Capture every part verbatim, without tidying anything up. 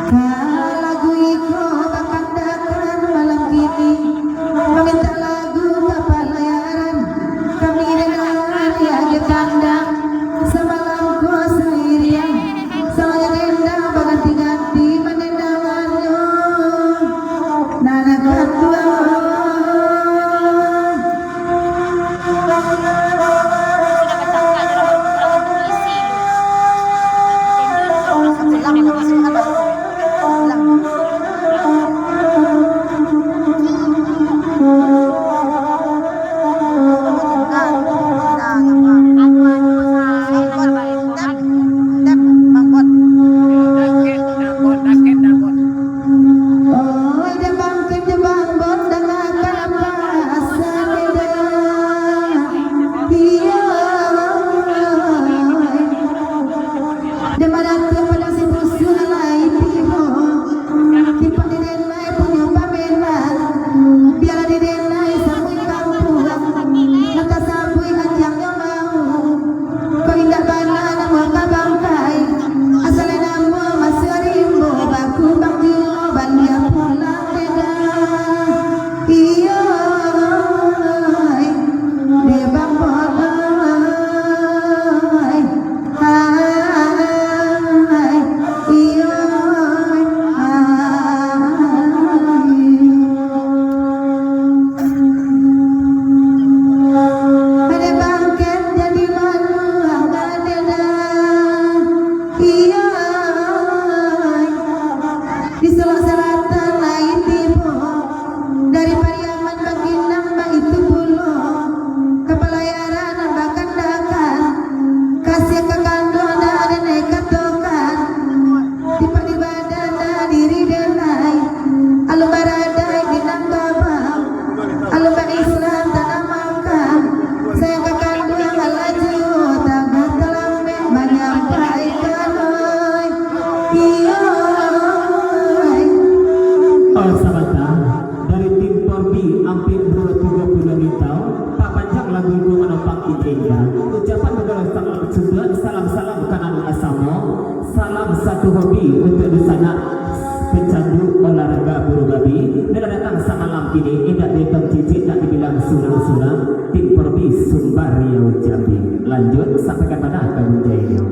Ka lagu iko bakandakan malam kini, mamintak lagu ka Palayaran, kami dendang di akhir kandang, samalam ko sairiang, salahnya dendang baganti-ganti mandendangannyo. Nan kanduang. Oi, dek bangkit, dek bangbon, dangahkan apa asa beda. Iyo. Dek marato padang sipusuak lai tibo. Tipak di denai punyo pamenan. Bialah di denai sabuik kampuang. Nan tasabuik anjiangnyo mau. Kok indak bana namo ka bangkai, asal namo masuak rimbo, bakumbang juo baliak pulang deda. Iyo, dek bang podoi. Hai, iyo, hai. Ade bangkek jadi manuang gadeda. Iyo, di Solok Selatan lai tibo. Dari Pariaman Bangkinang baitu pulo. Ka Palayaran nan bakandakan. Kasiah ka kanduang dah ade naik katokan. Tipak di badan dah diri denai. Alun baradai di nan kabau. Alun ba-Islam tanah Makkah. Sayang ka kanduang alah juo, tagah talambek manyampaikan, oi. Iyo, oi. Oh, sabanta. Dari tim Porbi, ampek duo tigo puluah lintau, papanjang lagu iko manompang ide indah. Ucapan bagalo salam sudah, salam-salam kanal asamo, salam satu hobi untuk dunsanak pecandu olahraga buru babi. Bila datang samalam kini, indak dihitung cicik, nak dibilang surang-surang, tim Porbi Sumbar Riau Jambi. Lanjut, sampaikan padah ka Bun Jainyo.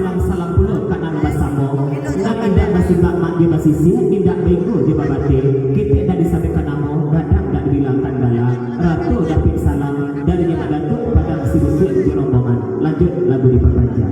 Salam-salam pulo ka nan basamo. Nan indak basimbah mak jo basisiah, indak bainggo jo babatin. Ketek dak disabuikkan namo, gadang dak dibilangkan gala. Rato dapek salam dari Nyimak Datuak Padang Sibusiang jo rombongan. Lanjut lagu dipapanjang.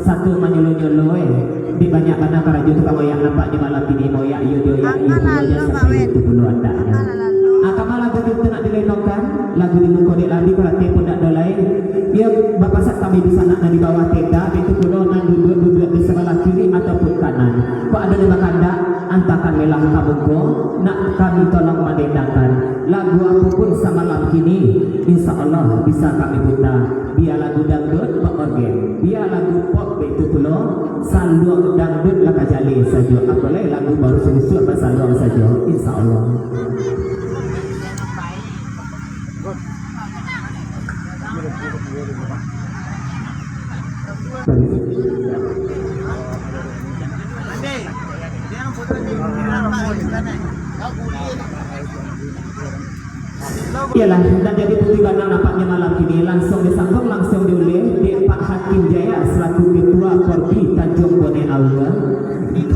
Satu manyolo-nyolo, eh. Di banyak bana karajo tu ka moyak, nampaknyo malam kini moyak, iyo dioyak, iyo pulo, jan sampai itu pulo andaknyo. Ah, kama lagu tu nak dilenongkan, lagu di muko dek lah, di karate pun dak dolai. Iyo, bapasak kami di sanak nan di bawah tenda, itu pulo nan duduak-duduak di sabalah kiri ataupun kanan. Kok ado nan bakandak, antakan melah ka muko, nak kami tolong mandendangkan. Lagu apo pun samalam kini, insya Allah bisa kami puta. Bia lagu dangdut, baorgen. Bia lagu pop, baitu pulo, saluang dangdut lah ka jaleh sajo. Apo lai lagu baru susuak basaluang sajo, insya Allah. Iyolah, nan jadi putih ganang nampaknyo malam kini, langsuang disambung, langsuang diuleh dek Pak Hakim Jaya selaku Ketua Porbi Tanjung Boneh Aua.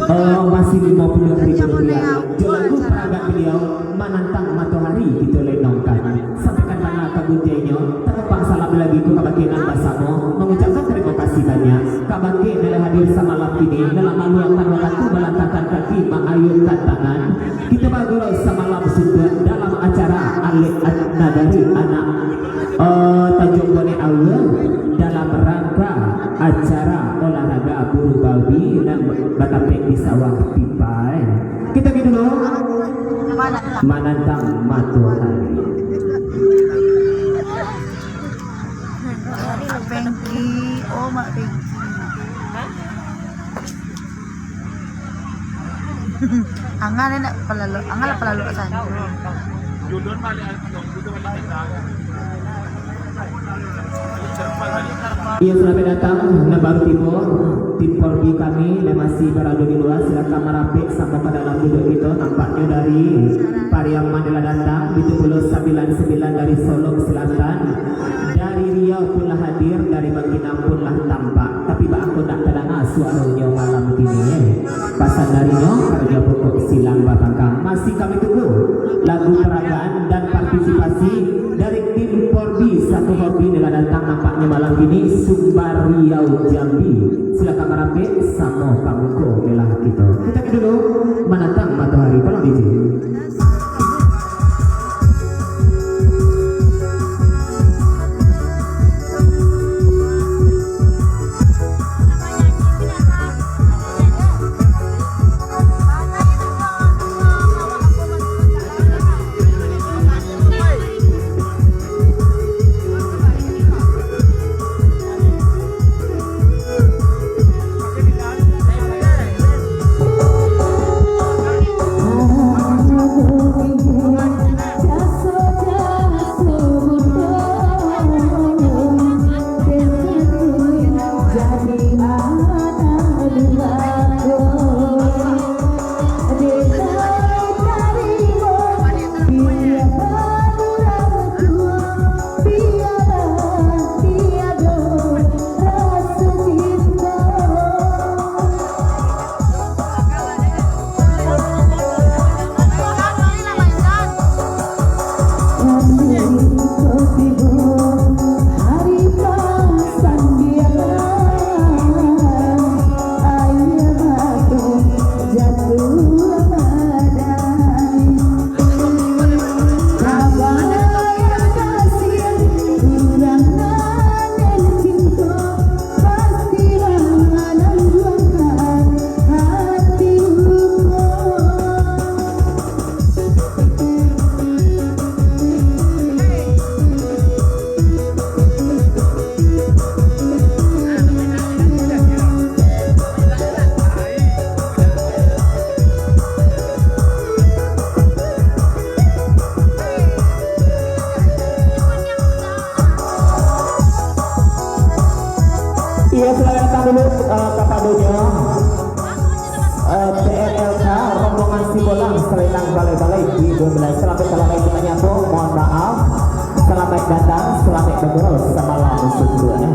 Oh, masih limo puluah ribu rupiah. Jo lagu paragak beliau, Manantang Matohari, kito lenongkan. Sampaikan bana ka bunjainyo, tarapang salam lagi ko kabake nan basamo, mangucapkan tarimo kasih banyak kabake nan lah hadir samalam kini, nan lah maluangkan wakatu, malantakkan kaki, maayunkan tangan. Kito bagurau samalam suntuak dalam acara Alek An-, Nagari Anak, eh, Tanjung Boneh Aua, dalam rangka acara olahraga buru babi nan batapek di Sawah Pipa, eh. Kito pi dulu. Manantang Matohari. Mak Pengki, oh, Mak Pengki. Angah ni nak palalu, angah lah palalu sana. Iyo, salamaik datang, nan baru tibo, tim Porbi kami, nan masih barado di lua, silakan marapek samo ka dalam duduak kito, nampaknyo dari Pariaman lah datang, baitu pulo sambilan sambilan dari Solok Selatan, dari Riau pun lah hadir, dari Bangkinang pun lah tampak, tapi baa kok ndak tadanga suaronyo malam kini, eh? Pasan darinyo, karajo pokok silang bapangka. Masih kami tunggu lagu peragaan dan partisipasi dari tim Porbi, satu Porbi nan lah datang nampaknyo malam kini, Sumbar Riau Jambi. Silakan marapek samo ka muko melah kito. Kito pi dulu, Manantang Matohari, tolong D J. Iyo, salamaik datang dulu, eh, kapadonyo. Eh, T N L K, rombongan Simbolang, Salenang, Balai-Balai, di dua belas. Salamaik, salamaik, kito nyapo, mohon maaf. Salamaik datang, salamaik bagurau, samalam suntuak, eh.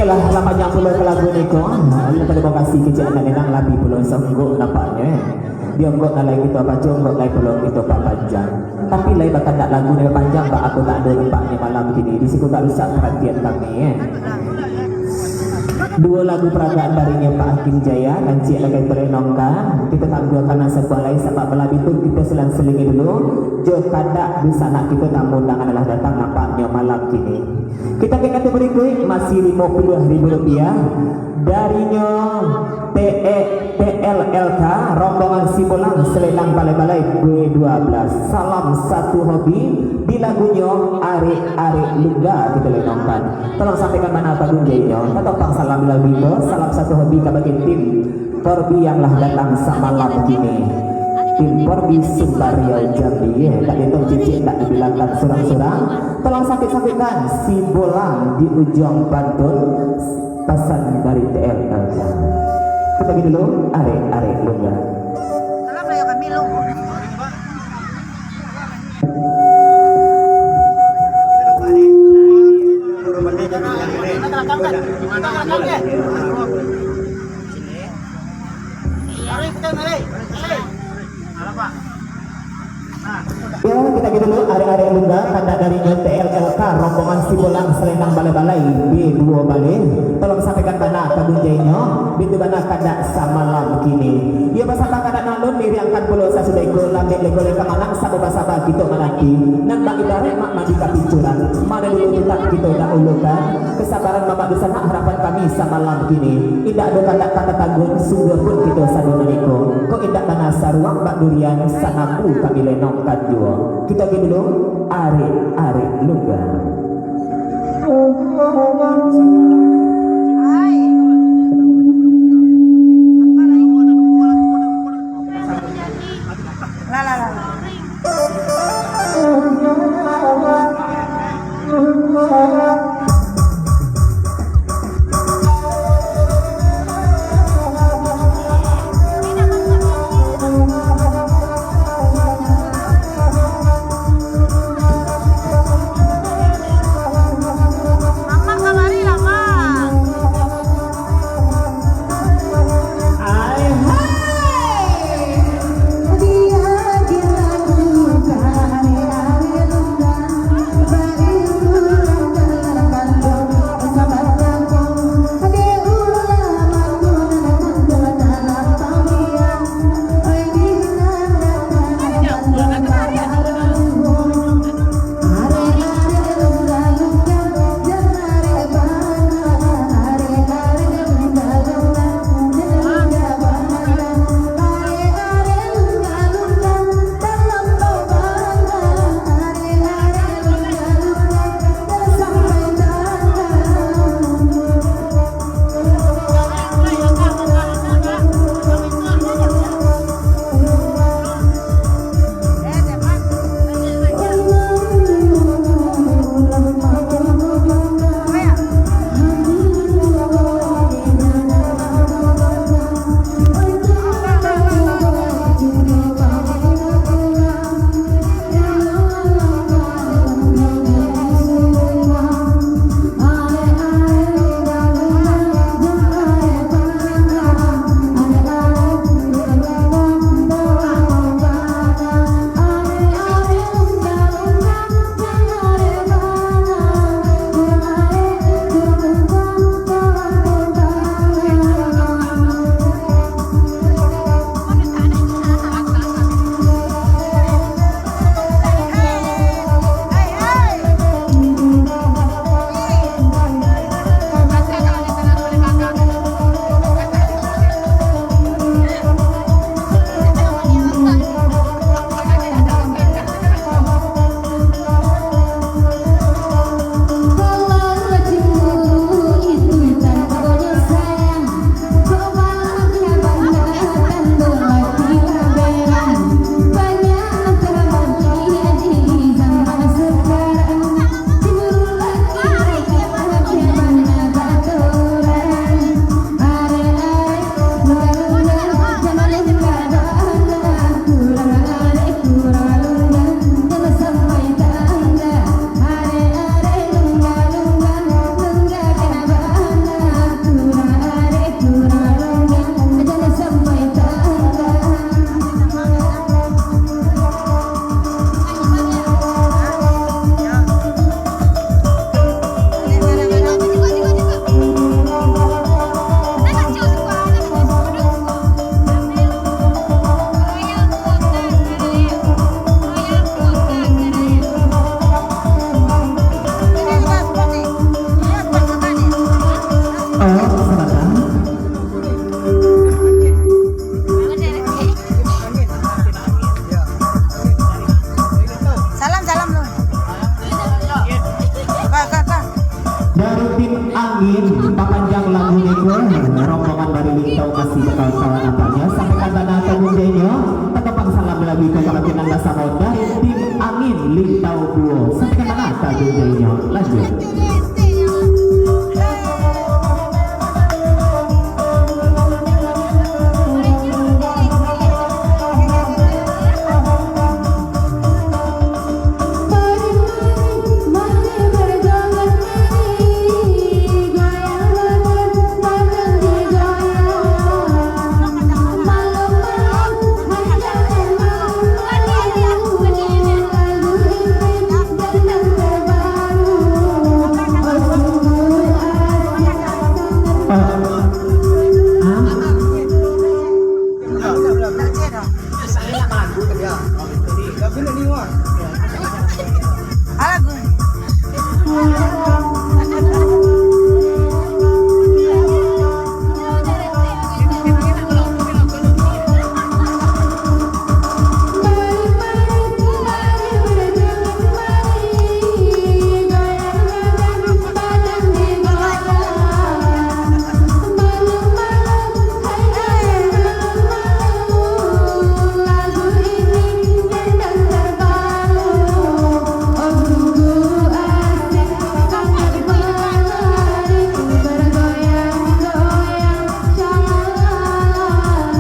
Lah, lah panjang pulo ka lagu niko. Tarimo kasih kecek anak Minang, labiah pulo songkok nampaknyo, eh. Di onggok nan lai kito baco, onggok lai pulo kito papanjang. Tapi lai bakandak lagu nan panjang, baa kok tak ado nampaknyo malam kini. Di siko tak rusak paratian kami, eh. Duo lagu peragaan darinyo Pak Hakim Jaya, nan ciek lai kito renungkan. Kito tangguakan nan sabuah lai, sabab balabiah tu kito silang-silingi dulu. Jo kandak dunsanak kito, tamu undangan lah datang nampaknyo malam kini. Kito ka kategori berikuik, masih limo puluah ribu rupiah. Darinyo T E, T L L K, rombongan Simbolangah, Selendang Balai-Balai, B dua belas. Salam satu hobi, di lagunyo Arek-Arek Lungga kito lenongkan. Tolong sampaikan bana Pak Gunjainyo. Tatopang salam lagu itu, salam satu hobi kabake tim Porbi yang lah datang samalam kini. Tim Porbi Sumbariau Jambi, eh, tak dihitung cicik, tak dibilangkan surang-surang. Tolong sakik-sakikkan si bolang di ujuang pantun, pasan dari T L L K. Kita pergi dulu, Arek-Arek Lungga. Salam lah ya kami lu. Yo, kita gitu dulu, Arek-Arek Lungga, kandak darinyo T L L K, rombongan Simbolangah, Selendang Balai-Balai, B dua baleh. Tolong sampaikan bana Pak Gunjainyo, bitu bana kandak samalam kini. Yo, basambah kandak nan alun, diriangkan pulo sasudah iko, lambek lego lai ka manang, saba-saba kito mananti. Nan bak ibaraik mak mandi ka pincuran, mano dulu tu tak kito dahulukan. Kesabaran mamak dunsanak, harapan kami samalam kini. Indak ado kandak ka tatangguang, sungguah pun kito sadonyo iko. Kok indak bana saruang bak durian, sanambu kami lenongkan juo. Kito agi dulu, Arek-Arek Lungga. Papanjang lagu niko, rombongan dari Lintau masih bakawan-kawan nampaknyo. Sampaikan bana tamu jainyo, tangkapang salam lagu iko ka bagian nan basamo dari tim Angin Lintau Duo. Sampaikan bana tamu jainyo. Lanjut.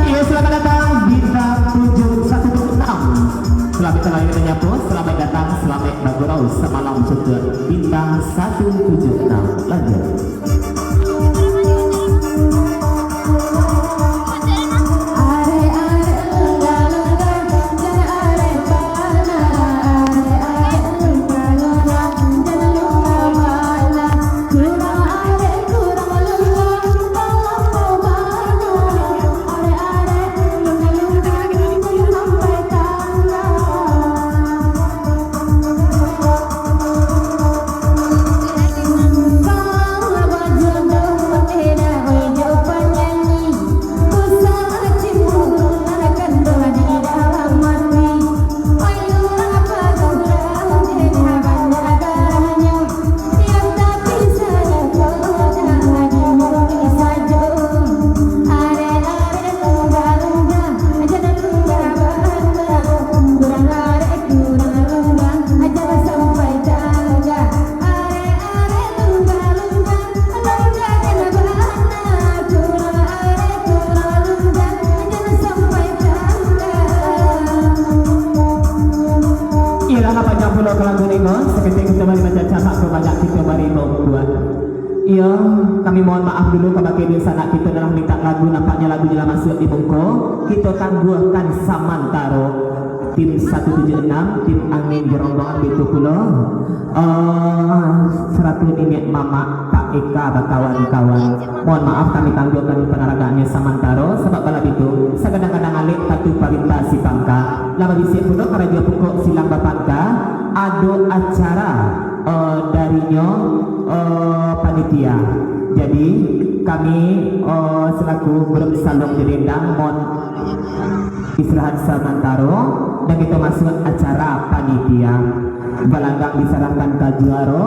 Iyo, selamat datang, bintang tujuh satu enam. Selamat datang, selamat datang, selamat bagurau samalam suntuak bintang satu tujuh enam. Lanjut. Iyolah, apo jan pulo ka lagu niko, saketek kito bari bacacamak, sabanyak kito bari baumbuak. Iyo, kami mohon maaf dulu kabake dunsanak kito nan lah mintak lagu, nampaknyo lagunyo lah masuak di muko. Kito tangguahkan samantaro. Tim satu tujuh enam, tim Angin jo rombongan bitu pulo. Eh, saratu niniak mamak, Pak Eka bakawan-kawan. Mohon maaf, kami tangguahkan panaragaannyo samantaro, sabab bala bitu, sagadang-gadang alek tantu parintah si pangka. Lah babisiak pulo karajo pokok silang bapangka, ado acara, eh, darinyo, eh, panitia. Jadi, kami, eh, selaku grup Salong Dedendang, mohon istirahat samantaro, dan kito masuak acara panitia. Galanggang disarahkan ka juaro,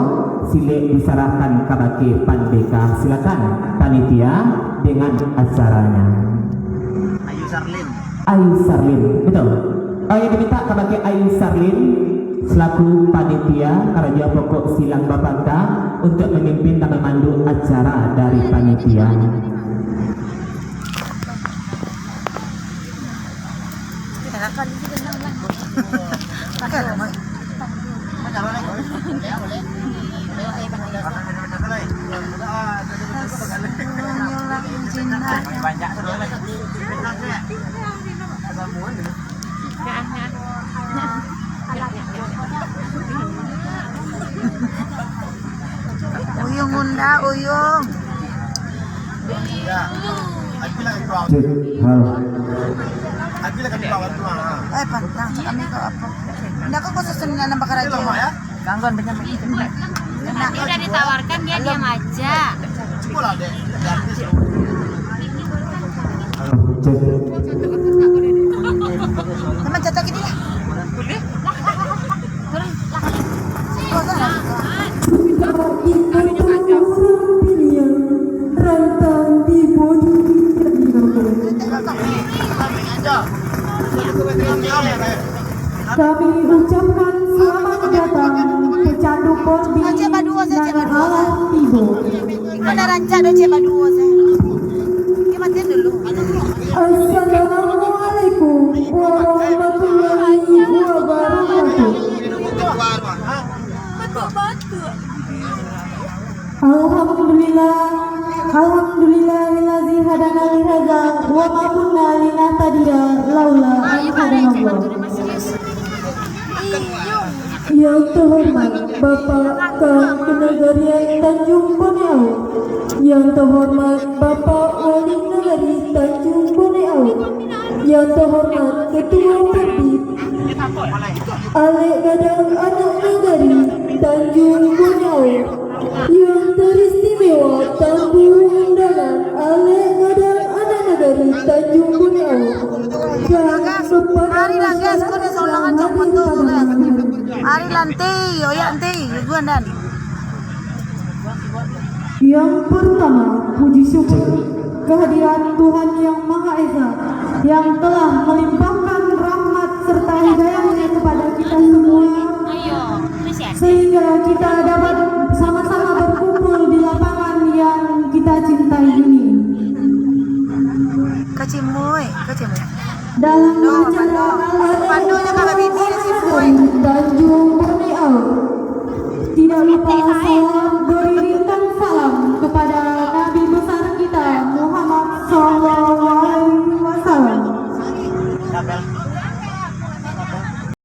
silek disarahkan kabake pandeka. Silakan panitia dengan acaranya. Ayu Sarlin. Ayu Sarlin, betul. Oh, yang diminta kabake Ayu Sarlin selaku panitia karajo pokok silang bapangka untuk memimpin dan memandu acara dari panitia. Uyung unda, uyung. Cek, hal. Eh, pantang, kami kau apa? Ndak kau khusus nambah karajo. Gangguan banyak. Dia udah ditawarkan, dia diam aja. Cek. Teman jatuh gini lah. Boleh? Turun lah. Oh, salah. Kami ucapkan selamat datang pecandu korbi nan alah tibo. Iko dah rancak doh, cek baduo sajo. Oke, matiin dulu. Assalamualaikum warahmatullahi wabarakatuh. Alhamdulillah, alhamdulillahillazi hadana lihadza wa ma kunna linahtadiya laula an hadanallah. Yang terhormat Bapak Kantonagari Tanjung Buniau, yang terhormat Bapak Wali Nagari Tanjung Buniau, yang terhormat Ketua Perbid, Alek Gadang Anak Nagari Tanjung Buniau, yang teristimewa tamu undangan Alek Gadang Anak Nagari Tanjung Buniau, dan kepada masyarakat yang hadir pada malam hari. Ari lanti, oyak nanti, guguan dan. Yang pertama, puji syukur kehadirat Tuhan Yang Maha Esa, yang telah melimpahkan rahmat serta hidayahnya kepada kita semua, sehingga kita dapat sama-sama berkumpul di lapangan yang kita cintai ini. Kacimui, kacimui. Dalam acara Tanjung Buniau, tidak lupa